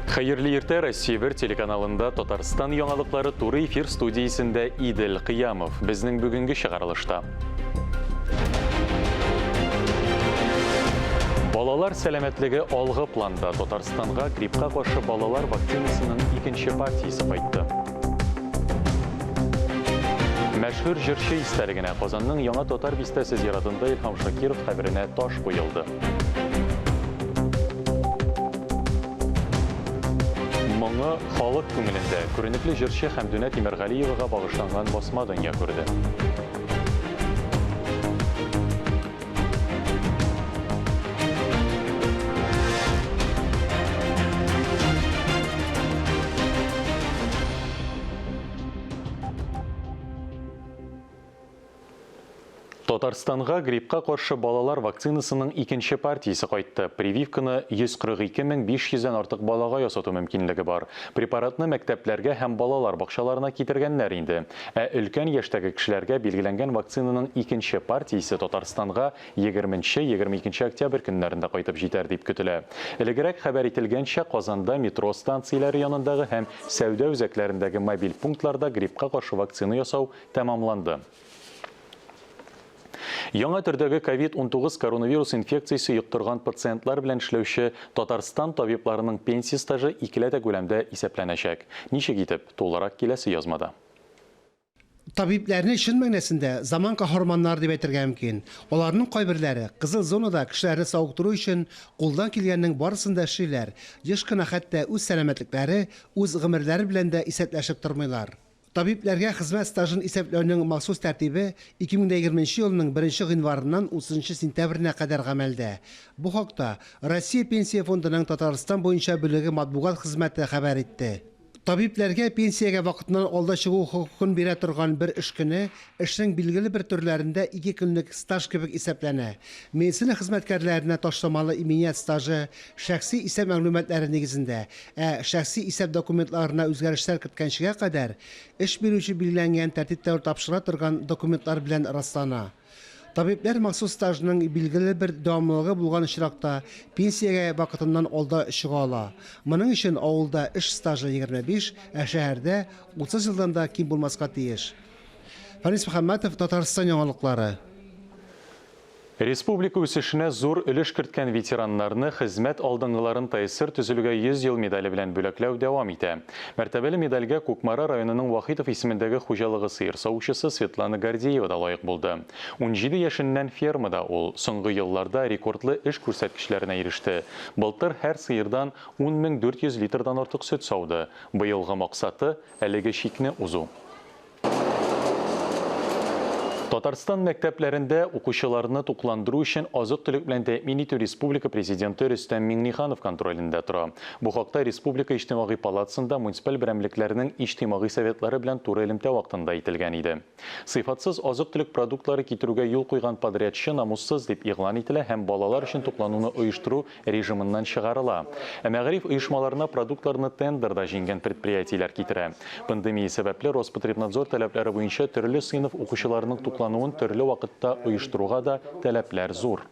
Хәерле иртә, Россия 1 телеканалында Татарстан яңалыклары туры эфир студиясендә Идел Кыямов. Безнең бүгенге чыгарылышта. Балалар сәламәтлеге алгы планда. Татарстанга гриппка каршы балалар вакцинасының икенче партиясе кайтты. Мәшһүр җырчы истәлегенә Казанның Яңа Татар бистәсе зиратында Илһам Шакиров каберенә таш куелды. Моңы халык күңелендә. Күренекле җырчы Хәмдүнә Тимергалиевага багышланган басма дөнья күрде. Татарстанга гриппка каршы балалар вакцинасының икенче партиясе кайтты. Прививканы 142 мең 500 дән артык балага ясату мөмкинлеге бар. Препаратны мәктәпләргә һәм балалар бакчаларына китергәннәр инде. Ә өлкән яшьтәге кешеләргә билгеләнгән вакцинаның икенче партиясе Татарстанга 20-22 октябрь көннәрендә кайтып җитәр дип көтелә. Элегрәк хәбәр ителгәнчә, Казанда метро станцияләре янындагы һәм сәүдә үзәкләрендәге мобиль пунктларда гриппка каршы вакцина ясау тәмамланды. Яңа төрдәге ковид-19 коронавирус инфекциясе йоктырган пациентлар белән эшләүче Татарстан табибларының пенсия стажы икеләтә күләмдә исәпләнәчәк. Ничек итеп? Тулырак киләсе язмада. Табибләрне чын мәгънәсендә заман каһарманнары дип әйтергә мөмкин. Аларның кайберләре кызыл зонада кешеләрне савыктыру өчен кулдан килгәннең барысын да эшлиләр, еш кына хәтта үз сәламәтлекләре, үз гомерләре белән дә исәпләшеп тормыйлар. Табибләргә хезмәт стажын исәпләүнең махсус тәртибе 2020 нче елның беренче гыйнварыннан утызынчы сентябренә кадәр гамәлдә. Бу хакта Россия Пенсия фондының Татарстан буенча бүлеге матбугат хезмәте хәбәр итте. Табибләргә пенсиягә вакытыннан алда чыгу хокукын бирә торган бер эш көне эшнең билгеле бер төрләрендә ике көнлек стаж кебек исәпләнә. Медицина хезмәткәрләренә ташламалы иминият стажы шәхси исәп мәгълүматлары нигезендә, ә шәхси исәп документларына үзгәрешләр керткәнчегә кадәр, эш бирүче билгеләнгән тәртиптә тапшыра торган документлар белән раслана. Табибләр махсус стажның билгеле бер дәвамлылыгы булган очракта пенсиягә вакытыннан алда чыга ала. Моның өчен авылда эш стажы 25, ә шәһәрдә 30 елдан да ким булмаска тиеш. Фәнис Мөхәммәтов, Татарстан яңалыклары. Республика үсешенә зур өлеш керткән ветераннарны Хезмәт алдынгыларын ТССР төзелүгә 100 ел медале белән бүләкләү дәвам итә. Мәртәбәле медальгә Кукмара районының Вахитов исемендәге хуҗалыгы сыер савучысы Светлана Гордеева да лаек булды. 17 яшеннән фермада ул, соңгы елларда рекордлы эш күрсәткечләренә иреште. Былтыр һәр сыердан 10 400 литрдан артык сөт сауды. Быелгы максаты, әлеге чикне узу. Татарстан мәктәпләрендә укучыларны тукландыру өчен азык-төлек белән тәэмин итү республика Президенты Рөстәм Миңнеханов контролендә тора. Бу хакта Республика Иҗтимагый палатасында муниципаль берәмлекләрнең иҗтимагый советлары белән туры элемтә вакытында әйтелгән иде. Сыйфатсыз азык-төлек продуктлары китерүгә юл куйган подрядчы намуссыз дип игълан ителә һәм балалар өчен туклануны оештыру режимыннан чыгарыла. Ә мәгариф оешмаларына продуктларны тендерда җиңгән предприятиеләр китерә. Пандемия сәбәпле Роспотребнадзор таләпләре буенча төрле сыйныф укучыларының туклануын төрле вакытта оештыруга да таләпләр зур.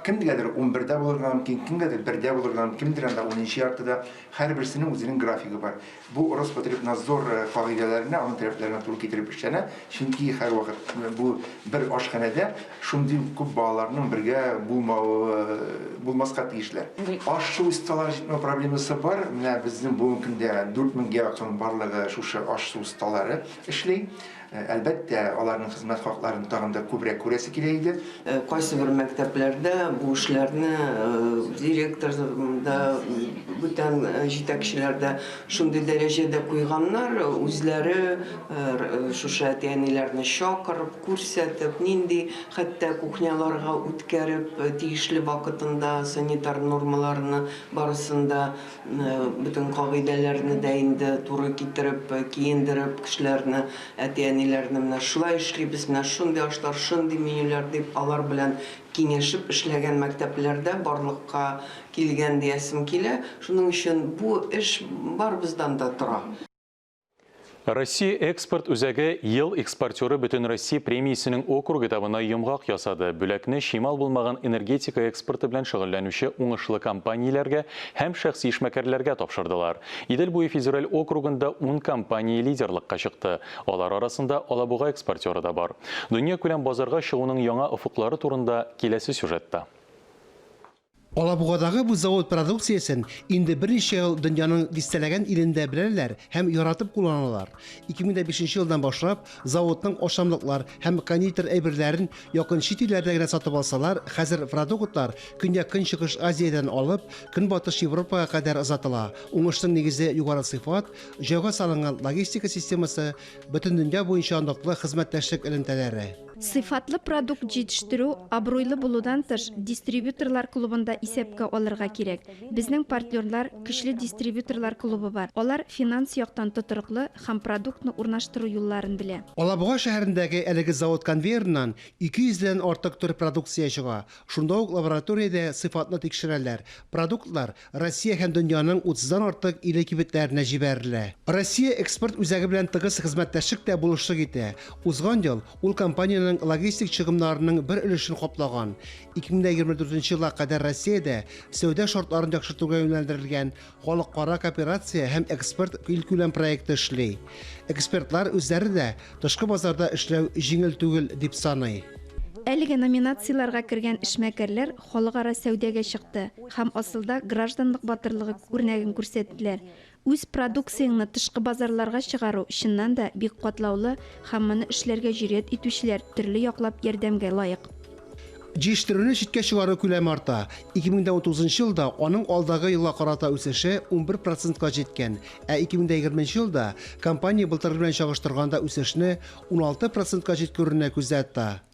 Кемгәдер унбердә булырга мөмкин, кемгәдер бердә булырга мөмкин, кемдер анда унынчы яртыда. Һәрберсенең үзенең графигы бар. Бу Роспотребнадзор кагыйдәләренә, аның таләпләренә туры китереп эшләнә, чөнки һәрвакыт бу бер ашханәдә шундый ук күп балаларның бергә булмавы булмаска тиешләр. Аш-су осталары җитмәү проблемасы бар. Менә безнең бүгенге көндә 4 меңгә якын барлыгы шушы аш-су осталары эшли. Әлбәттә, аларның хезмәт хакларын тагын да күбрәк күрәсе килә иде. Кайсыбер мәктәпләрдә бу эшләрне директор да, бүтән җитәкчеләр дә шундый дәрәҗәдә куйганнар, үзләре шушы әти-әниләрне чакырып, күрсәтеп, нинди хәтта кухняларга үткәреп, тиешле вакытында санитар нормаларны барысын да Бөтен кагыйдәләрне дә инде туры китереп, киендереп кешеләрне, әти-әниләрне менә шулай эшлибез, менә шундый ашлар, шундый менюлар дип алар белән киңәшеп эшләгән мәктәпләрдә барлыкка килгән диясем килә. Шуның өчен бу эш барыбыздан да тора. Россия экспорт үзәге Ел экспортеры Бөтенроссия премиясенең округ этабына йомгак ясады. Бүләкне чимал булмаган энергетика экспорты белән шөгыльләнүче уңышлы компанияләргә һәм шәхси эшмәкәрләргә тапшырдылар. Идел буе федераль округында 10 компания лидерлыкка чыкты. Алар арасында Алабуга экспортеры да бар. Дөньякүләм базарга чыгуның яңа офыклары турында киләсе сюжетта. Алабугадагы бу завод продукциясен инде берничә ел дөньяның дистәләгән илендә беләләр һәм яратып кулланалар. 2005 елдан башлап заводның ашамлыклар һәм кондитер әйберләрен якын чит илләрдә генә сатып алсалар, хәзер продуктлар Көньяк-Көнчыгыш Азиядән алып, Көнбатыш Европага кадәр озатыла. Уңышның нигезе югары сыйфат, җайга салынган логистика системасы, бөтен дөнья буенча ныклы хезмәттәшлек элемтәләре. Сыйфатлы продукт җитештерү, абруйлы булудан тыш, дистрибьюторлар клубын да исәпкә алырга кирәк. Безнең партнерлар, көчле дистрибьюторлар клубы бар. Алар финанс яктан тотрыклы һәм продуктны урнаштыру юлларын белә. Алабуга шәһәрендәге әлеге завод конвейерыннан 200 дән артык төр продукция чыга. Шунда ук лабораториядә сыйфатны тикшерәләр. Продуктлар Россия һәм дөньяның утыздан артык иле кибетләренә җибәрелә. Россия экспорт үзәге белән тыгыз хезмәттәшлек тә булышлык итә. Узган ел ул компаниянең логистик чыгымнарының бер өлешен каплаган. 2024 елга кадәр Россиядә сәүдә шартларын яхшыртуга юнәлдерелгән халыкара кооперация һәм экспорт илкүләм проекты эшли. Экспертлар үзләре дә тышкы базарда эшләү җиңел түгел дип саный. Әлеге номинацияләргә кергән эшмәкәрләр халыкара сәүдәгә чыкты һәм асылда гражданлык батырлыгы үрнәген күрсәттеләр. Үз продукцияңне тышкы базарларга чыгару чыннан да бик катлаулы һәм моны эшләргә җөрьәт итүчеләр төрле яклап ярдәмгә лаек. Җитештерүне читкә чыгару күләме арта. 2019 елда аның алдагы елга карата үсеше 11 процентка җиткән, ә 2020 елда компания былтыр белән чагыштырганда үсешне 16 процентка җиткерүне күздә тота.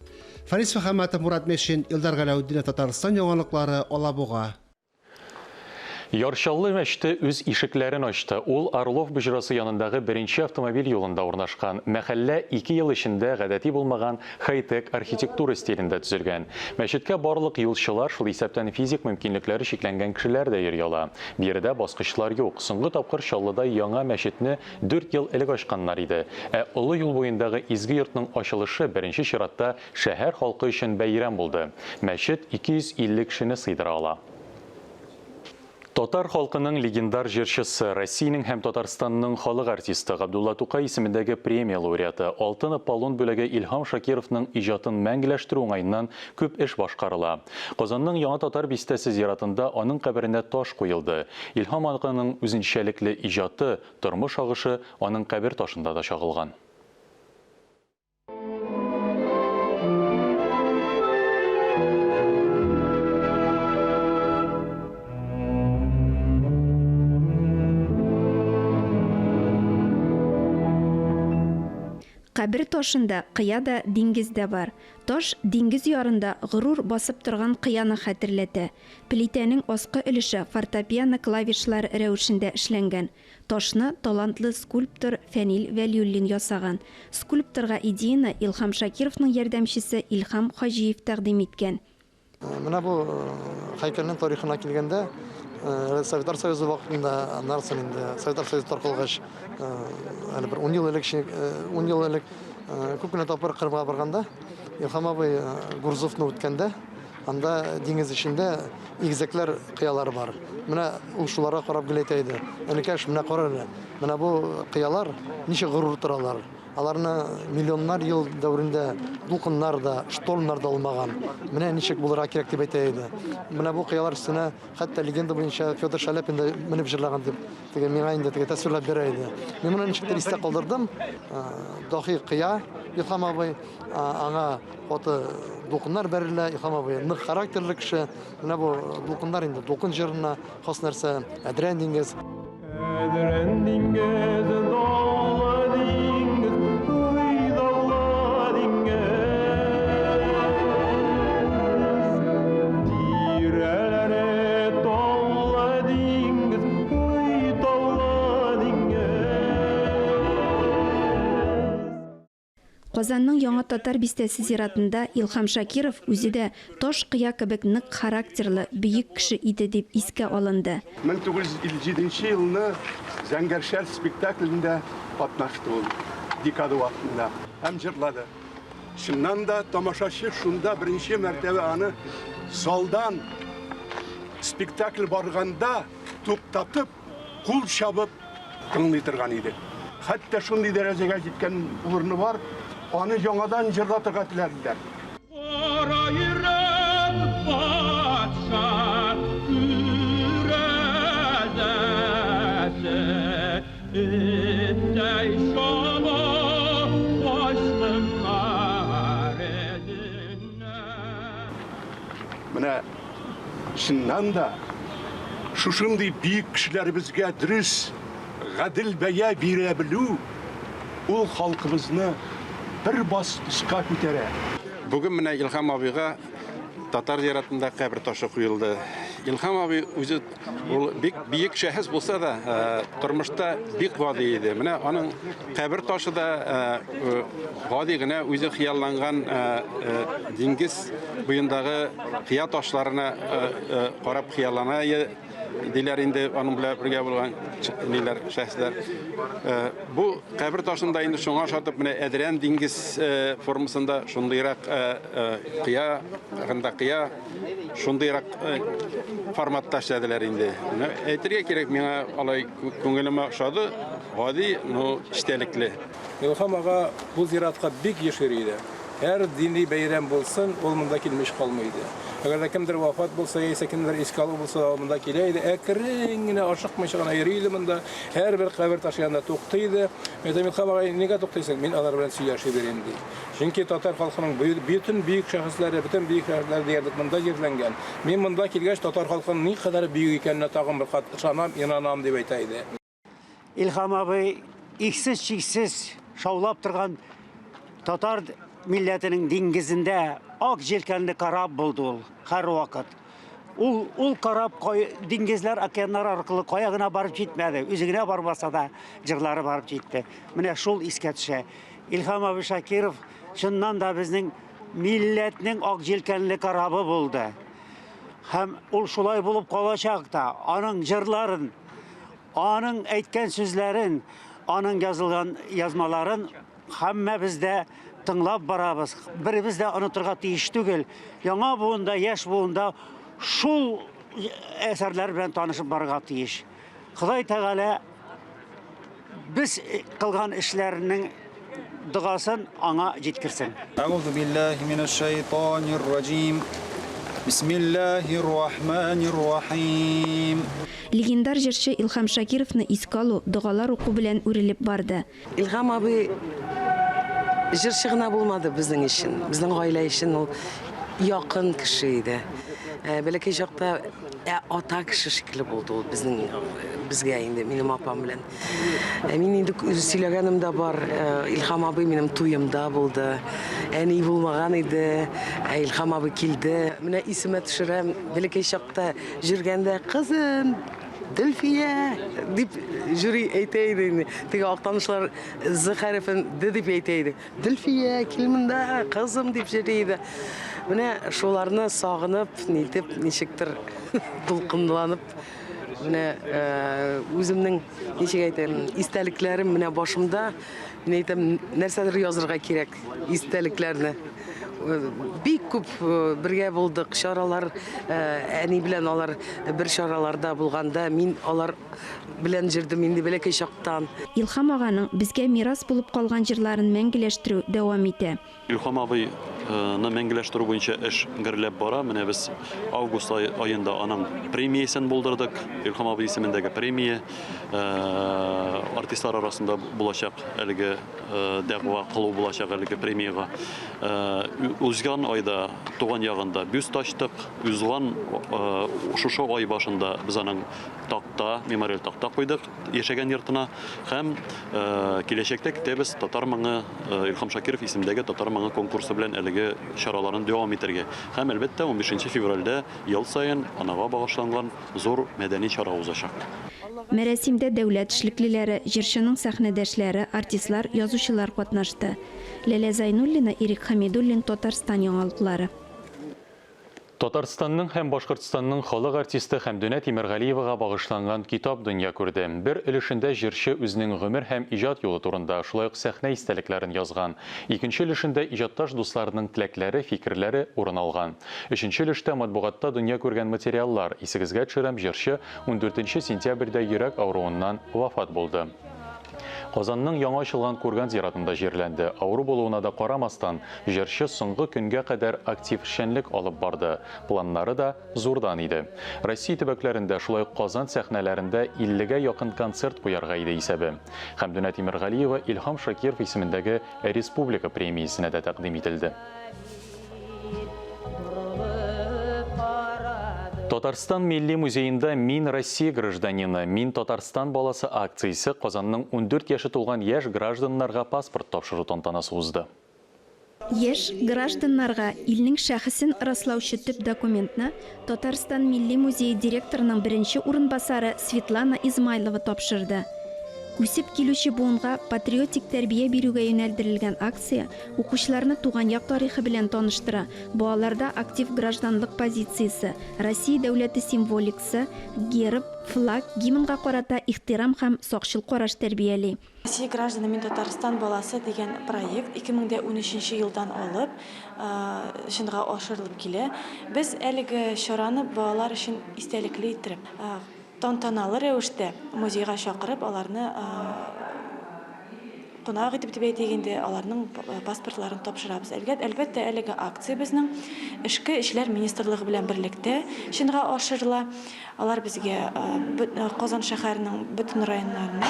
Фарис Мөхәммәтов, Мурат Мешин, Илдар Галәүтдинов, Татарстан яңалыклары, Алабуга. Яр Чаллы мәчете үз ишекләрен ачты. Ул Орлов боҗрасы янындагы беренче автомобиль юлында урнашкан. Мәхәллә 2 ел эчендә гадәти булмаган хай-тек архитектура стилендә төзелгән. Мәчеткә барлык юлчылар, шул исәптән физик мөмкинлекләре чикләнгән кешеләр дә йөри ала. Биредә баскычлар юк. Соңгы тапкыр Чаллыда яңа мәчетне 4 ел элек ачканнар иде. Ә олы юл буендагы изге йортның ачылышы беренче чиратта шәһәр халкы өчен бәйрәм булды. Мәчет 250 кешене сыйдыра ала. Татар халкының легендар җырчысы, Россиянең һәм Татарстанның халык артисты Габдулла Тукай исемендәге премия лауреаты, Алтын Аполлон бүләге Илһам Шакировның иҗатын мәңгеләштерү уңаеннан күп эш башкарыла. Казанның Яңа Татар бистәсе зиратында аның каберенә таш куелды. Илһам аганың үзенчәлекле иҗаты, тормыш агышы аның кабер ташында да чагылган. Кабер ташында кыя да, диңгез дә бар. Таш диңгез ярында горур басып торган кыяны хәтерләтә. Плитәнең аскы өлеше фортепиано клавишлары рәвешендә эшләнгән. Ташны талантлы скульптор Фәнил Вәлиуллин ясаган. Скульпторга идеяны Илһам Шакировның ярдәмчесе Илһам Хаҗиев тәкъдим иткән. Менә бу һәйкәлнең тарихына килгәндә, Советлар Союзы вакытында, аннан соң инде Советлар Союзы таркалгач, әле бер 10 ел элек, 10 ел элек күп кенә тапкыр Кырымга барганда, Илһам абый Гурзуфны үткәндә, анда диңгез эчендә игезәкләр кыялары бар. Менә ул шуларга карап гел әйтә иде. Энекәш, менә кара әле, менә бу кыялар ничек горур торалар. Аларны миллионнар ел дәверендә дулкыннар да, штормнар да алмаган. Менә ничек булырга кирәк дип әйтә иде. Менә бу кыялар өстенә хәтта легенда буенча Федор Шаляпин да менеп җырлаган дип, теге миңа инде теге тәэсирләп бирә иде. Мин моны ничектер истә калдырдым. Дахи кыя Илһам абый, аңа каты дулкыннар бәрелә. Илһам абый нык характерлы кеше. Менә бу дулкыннар инде дулкын җырына хас нәрсә, Әдрән диңгез. Әдрән диңгез, даулы диңгез, ой, даулы диңгез. Тирәләре таулы диңгез, ой, таулы диңгез. Казанның Яңа Татар бистәсе зиратында Илһам Шакиров үзе дә таш кыя кебек нык характерлы, бөек кеше иде дип искә алынды. 1957 нче елны Зәңгәр шәл спектаклендә катнашты ул декада вакытында һәм җырлады. Чыннан да, тамашачы шунда беренче мәртәбә аны залдан спектакль барганда туктатып, кул чабып тыңлый торган иде. Хәтта шундый дәрәҗәгә җиткән урыны бар, аны яңадан җырлатырга теләделәр. Кара йөрәк патша күрәзәсе, Эттәй чаба качтым кәрәзеннән. Менә чыннан да шушындый бөек кешеләребезгә дөрес, гадел бәя бирә белү, ул халкыбызны бер баскычка күтәрә. Бүген менә Илһам абыйга татар зиратында кабер ташы куелды. Илһам абый үзе ул бик биек шәхес булса да, э, тормышта бик гади иде. Менә аның кабер ташы да э, э, гади генә үзе хыялланган диңгез буендагы кыя ташларына карап хыяллана диләр инде аның белән бергә булган ниләр шәхесләр. Бу кабер ташында инде шуңа ошатып менә Әдрән диңгез формасында шундыйрак кыя, гында кыя шундыйрак форматта эшләделәр инде. Әйтергә кирәк, миңа алай күңелемә ошады, гади, но эчтәлекле. Илһам ага бу зиратка бик еш йөри иде. Һәр дини бәйрәм булсын, ул монда килмич калмый иде. Әгәр дә кемдер вафат булса, яисә кемдер искә алу булса да, ул монда килә иде. Әкрен генә, ашыкмыйча гына йөри иде монда. Һәрбер кабер ташы янында туктый иде. Мин әйтәм, Илһам агай, нигә туктыйсың? Мин алар белән сөйләшеп йөрим, ди. Чөнки татар халкының бөтен бөек шәхесләре, бөтен бөек шәхесләре диярлек монда җирләнгән. Мин монда килгәч, татар халкының никадәр бөек икәненә тагын бер кат ышанам, инанам, дип әйтә иде. Илһам абый иксез-чиксез шаулап торган татар милләтенең диңгезендә ак җилкәнле кораб булды ул һәрвакыт. Ул, ул кораб кай, диңгезләр, океаннар аркылы кая гына барып җитмәде, үзе генә бармаса да җырлары барып җитте. Менә шул искә төшә. Илһам абый Шакиров чыннан да безнең милләтнең ак җилкәнле корабы булды. Һәм ул шулай булып калачак та. Аның җырларын Аның әйткән сүзләрен, аның язылган язмаларын һәммәбез дә тыңлап барабыз. Беребез дә онытырга тиеш түгел. Яңа буында, яшь буында шул әсәрләр белән танышып барырга тиеш. Ходай Тәгалә без кылган эшләрнең догасын аңа җиткерсен. Әгъузу биллаһи минәш шайтанир раҗим. Бисмиллаһир рахманир рахим. Легендар җырчы Илһам Шакировны искә алу, догалар уку белән үрелеп барды. Илһам абый җырчы гына булмады безнең өчен, безнең гаилә өчен ул якын кеше иде. Э, бәләкәй чакта ә ата кеше шикелле булды ул безнең безгә инде минем апам белән. Ә мин инде сөйләгәнем дә бар, э, Илһам абый минем туемда булды. Әни булмаган иде, ә Илһам абый килде. Менә исемә төшерәм, бәләкәй чакта җөргәндә, кызым, Дөлфия дип җөри әйтә иде инде. Теге Актанышлар З хәрефен Д дип әйтә иде. Дөлфия, кил монда, кызым дип җөри иде. Менә шуларны сагынып, нитеп, ничектер дулкынланып Менә э, үземнең ничек әйтәм, истәлекләрем менә башымда. Мин әйтәм, нәрсәдер язырга кирәк истәлекләрне. Э, бик күп э, бергә булдык, чаралар, әни белән алар бер чараларда булганда, мин алар белән җырдым инде бәләкәй чактан. Илһам аганың безгә мирас булып калган җырларын мәңгеләштерү дәвам итә. Илһам абый ны мәңгеләштерү буенча эш гөрләп бара. Менә без август аенда аның премиясен булдырдык. Илһам абый исемендәге премия артистлар арасында булачак әлеге дәгъва кылу булачак әлеге премиягә. Узган айда туган ягында бюст ачтык. Узган шушы ай башында без аның такта, мемориаль такта куйдык. Яшәгән йортына һәм киләчәктә көтәбез Татар моңы Илһам Шакиров исемендәге Татар моңы конкурсы белән әлеге чараларын дәвам итәргә. Һәм, әлбәттә, 15 февральдә ел саен анага багышланган зур мәдәни чара узачак. Мәрасимдә дәүләт эшлеклеләре, җырчының сәхнәдәшләре, артистлар, язучылар катнашты. Ләлә Зайнуллина, Ирек Хәмидуллин, Татарстан яңалыклары. Татарстанның һәм Башкортстанның халык артисты Хәмдүнә Тимергалиевага багышланган китап дөнья күрде. Бер өлешендә җырчы үзенең гомер һәм иҗат юлы турында, шулай ук сәхнә истәлекләрен язган. Икенче өлешендә иҗатташ дусларының теләкләре, фикерләре урын алган. Өченче өлештә матбугатта дөнья күргән материаллар. Исегезгә төшерәм, җырчы ундүртенче сентябрьдә йөрәк авыруыннан вафат булды. Казанның яңа ачылган Курган зиратында җирләнде. Авыру булуына да карамастан, җырчы соңгы көнгә кадәр актив эшчәнлек алып барды. Планнары да зурдан иде. Россия төбәкләрендә, шулай ук Казан сәхнәләрендә иллегә якын концерт куярга иде исәбе. Хәмдүнә Тимергалиева Илһам Шакиров исемендәге республика премиясенә дә тәкъдим ителде. Татарстан Милли музеенда Мин Россия гражданины, мин Татарстан баласы акциясе Казанның 14 яше тулган яшь гражданнарга паспорт тапшыру тантанасы узды. Яшь гражданнарга илнең шәхесен раслаучы төп документны Татарстан Милли музее директорының беренче урынбасары Светлана Измайлова тапшырды. Үсеп килүче буынга патриотик тәрбия бирүгә юнәлдерелгән акция укучыларны туган як тарихы белән таныштыра, балаларда актив гражданлык позициясе, Россия дәүләте символикасы, герб, флаг, гимнга карата ихтирам һәм сакчыл караш тәрбияли. Россия гражданы, мин Татарстан баласы дигән проект 2013 елдан алып чынга ашырылып килә. Без әлеге чараны балалар өчен истәлекле иттереп, тантаналы рәвештә музейга чакырып, аларны кунак итеп дип әйтик инде, аларның паспортларын тапшырабыз. Әлбәттә, әлеге акция безнең Эчке эшләр министрлыгы белән берлектә чынга ашырыла. Алар безгә Казан шәһәренең бөтен районнарына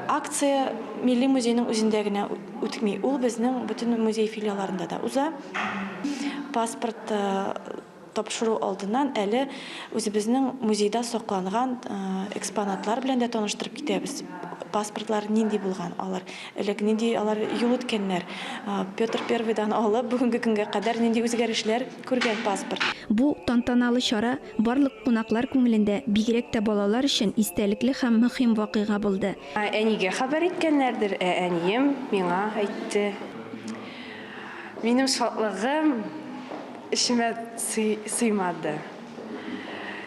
акция Милли музейның үзендә генә үтми, ул безнең бөтен музей филиалларында да уза. Паспорт Тапшыру алдыннан әле үзебезнең музейда сакланган экспонатлар белән дә таныштырып китәбез. Паспортлар нинди булган алар, элек нинди алар юл үткәннәр, Петр Первыйдан алып бүгенге көнгә кадәр нинди үзгәрешләр күргән паспорт. Бу тантаналы чара барлык кунаклар күңелендә, бигрәк тә балалар өчен истәлекле һәм мөһим вакыйга булды. Әнигә хәбәр иткәннәрдер, ә әнием миңа әйтте. Минем шатлыгым Эчемә сыймады.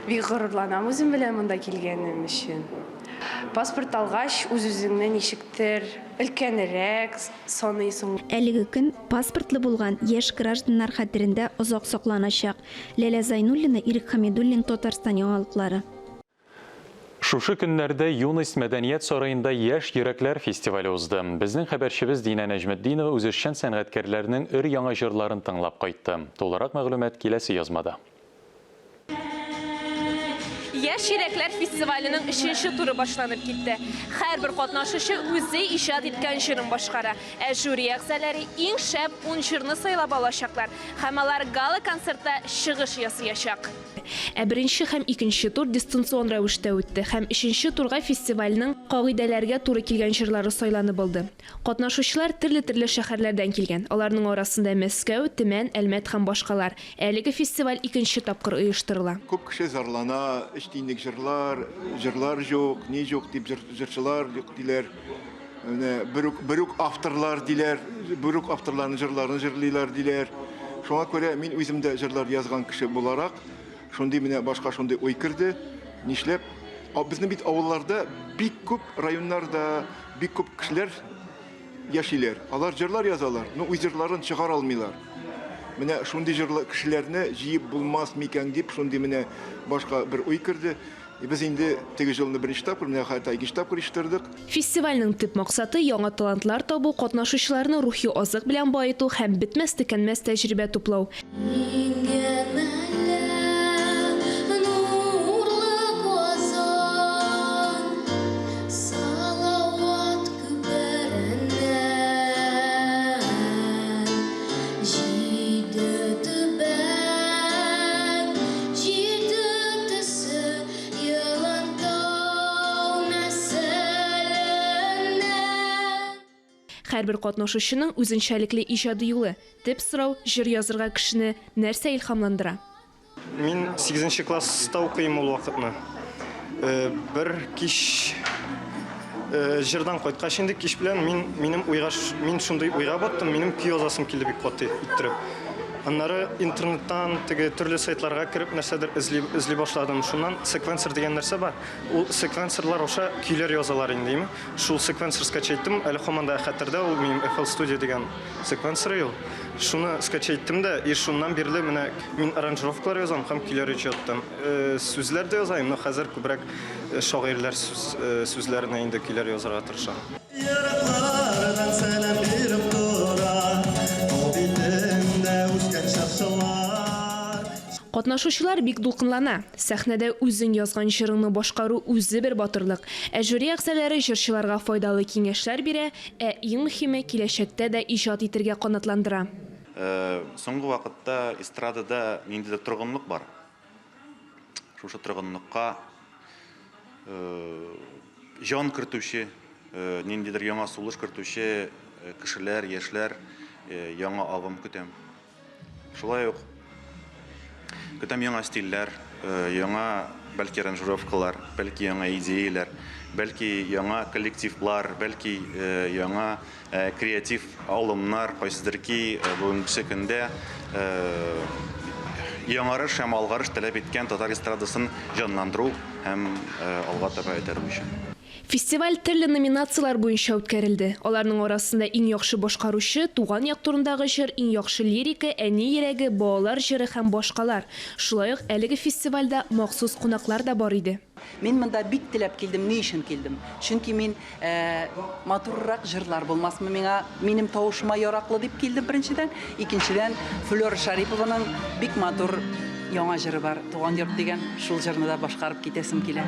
Бик горурланам үзем белән монда килгәнем өчен. Паспорт алгач, үз-үзеңне ничектер өлкәнрәк саныйсың. Әлеге көн паспортлы булган яшь гражданнар хәтерендә озак сакланачак. Ләлә Зайнуллина, Ирек Хәмидуллин, Татарстан яңалыклары. Шушы көннәрдә Юность мәдәният сараенда Яшь йөрәкләр фестивале узды. Безнең хәбәрчебез Динә Нәҗметдинова үзешчән сәнгатькәрләрнең өр-яңа җырларын тыңлап кайтты. Тулырак мәгълүмат киләсе язмада. Яшь йөрәкләр фестиваленең өченче туры башланып китте. Һәрбер катнашучы үзе иҗат иткән җырын башкара. Ә жюри әгъзаләре иң шәп ун җырны сайлап алачаклар һәм алар гала-концертта чыгыш ясыячак. Ә беренче һәм икенче тур дистанцион рәвештә үтте һәм өченче турга фестивальнең кагыйдәләргә туры килгән җырлары сайланып алды. Катнашучылар төрле-төрле шәһәрләрдән килгән, аларның арасында Мәскәү, Төмән, Әлмәт һәм башкалар. Әлеге фестиваль икенче тапкыр оештырыла. Күп кеше зарлана, өч тиенлек җырлар, җырлар җук, ни җук дип, җырчылар юк диләр. Менә бер үк, бер үк авторлар диләр, бер үк авторларның җырларын җырлыйлар диләр. Шуңа күрә мин үзем дә җырлар язган кеше буларак, шундый менә башка шундый уй керде. Нишләп? Безнең бит авылларда бик күп районнарда бик күп кешеләр яшиләр. Алар җырлар язалар, но үз җырларын чыгара алмыйлар. Менә шундый җырлы кешеләрне җыеп булмас микән дип, шундый менә башка бер уй керде. Без инде теге җылны беренче тапкыр, менә хәтта икенче тапкыр оештырдык. Фестивальнең төп максаты, яңа талантлар табу, катнашучыларны рухи азык белән баету һәм бетмәс-төкәнмәс тәҗрибә туплау. Миңгәмәлә нурлы Казан, Салават күпереннән Җиде төбәк, җиде төсе Елантау нәселеннән. Һәрбер катнашучының үзенчәлекле иҗади юлы. Төп сорау, җыр язырга кешене нәрсә илһамландыра? Мин сигезенче класста укыйм ул вакытны. Бер кич җырдан кайткач инде кич белән мин минем уйга мин шундый уйга баттым, минем көй язасым килде бик каты иттереп. Аннары интернеттан теге төрле сайтларга кереп нәрсәдер эзли эзли башладым. Шуннан секвенсор дигән нәрсә бар. Ул секвенсорлар аша көйләр язалар инде, име? Шул секвенсор скачать иттем, әле һаман да хәтердә ул минем FL Studio дигән секвенсор ул. Шуны скачать иттем дә, и шуннан бирле менә мин аранжировкалар язам һәм көйләр иҗат итәм. Сүзләр дә язам, но хәзер күбрәк шагыйрьләр сүз, сүзләренә инде көйләр язарга тырышам. Ераклардан сәлам биреп тора, Тау битендә үскән чыршылар. Катнашучылар бик дулкынлана. Сәхнәдә үзең язган җырыңны башкару үзе бер батырлык. Ә жюри әгъзалары җырчыларга файдалы киңәшләр бирә, ә иң мөһиме, киләчәктә дә иҗат итергә канатландыра. Соңгы вакытта эстрадада ниндидер торгынлык бар. Шушы торгынлыкка җан кертүче, ниндидер яңа сулыш кертүче кешеләр, яшьләр, яңа агым көтәм. Шулай ук көтәм яңа стильләр, яңа, бәлки, аранжировкалар, бәлки, яңа идеяләр, бәлки, яңа коллективлар, бәлки, яңа креатив алымнар, кайсыдыр ки, бүгенгесе көндә яңарыш һәм алгарыш таләп иткән татар эстрадасын җанландыру һәм алга таба этәрү өчен. Фестиваль төрле номинацияләр буенча үткәрелде. Аларның арасында Иң яхшы башкаручы, Туган як турындагы җыр, Иң яхшы лирика, Әни йөрәге, Балалар җыры һәм башкалар. Шулай ук әлеге фестивальдә махсус кунаклар да бар иде. Мин монда бик теләп килдем. Ни өчен килдем? Чөнки мин матуррак җырлар булмасмы миңа, минем тавышыма яраклы дип килдем беренчедән. Икенчедән, Флера Шәрипованың бик матур яңа җыры бар, Туган йорт дигән, шул җырны да башкарып китәсем килә.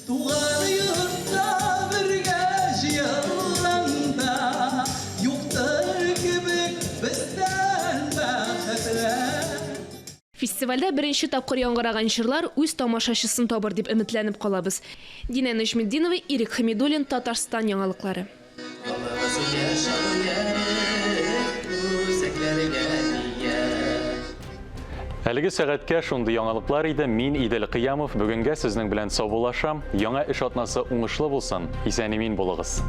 Туган йортта бергә җыелганда, Юктыр кебек бездән бәхетле. Фестивальдә беренче тапкыр яңгыраган җырлар үз тамашачысын табыр дип өметләнеп калабыз. Динә Нәҗметдинова, Ирек Хәмидуллин, Татарстан яңалыклары. Балагыз яшәүләре үзәкләргә тия. Әлеге сәгатькә шундый яңалыклар иде. Мин Идел Кыямов бүгенгә сезнең белән саубуллашам. Яңа эш атнасы уңышлы булсын. Исән-имин булыгыз.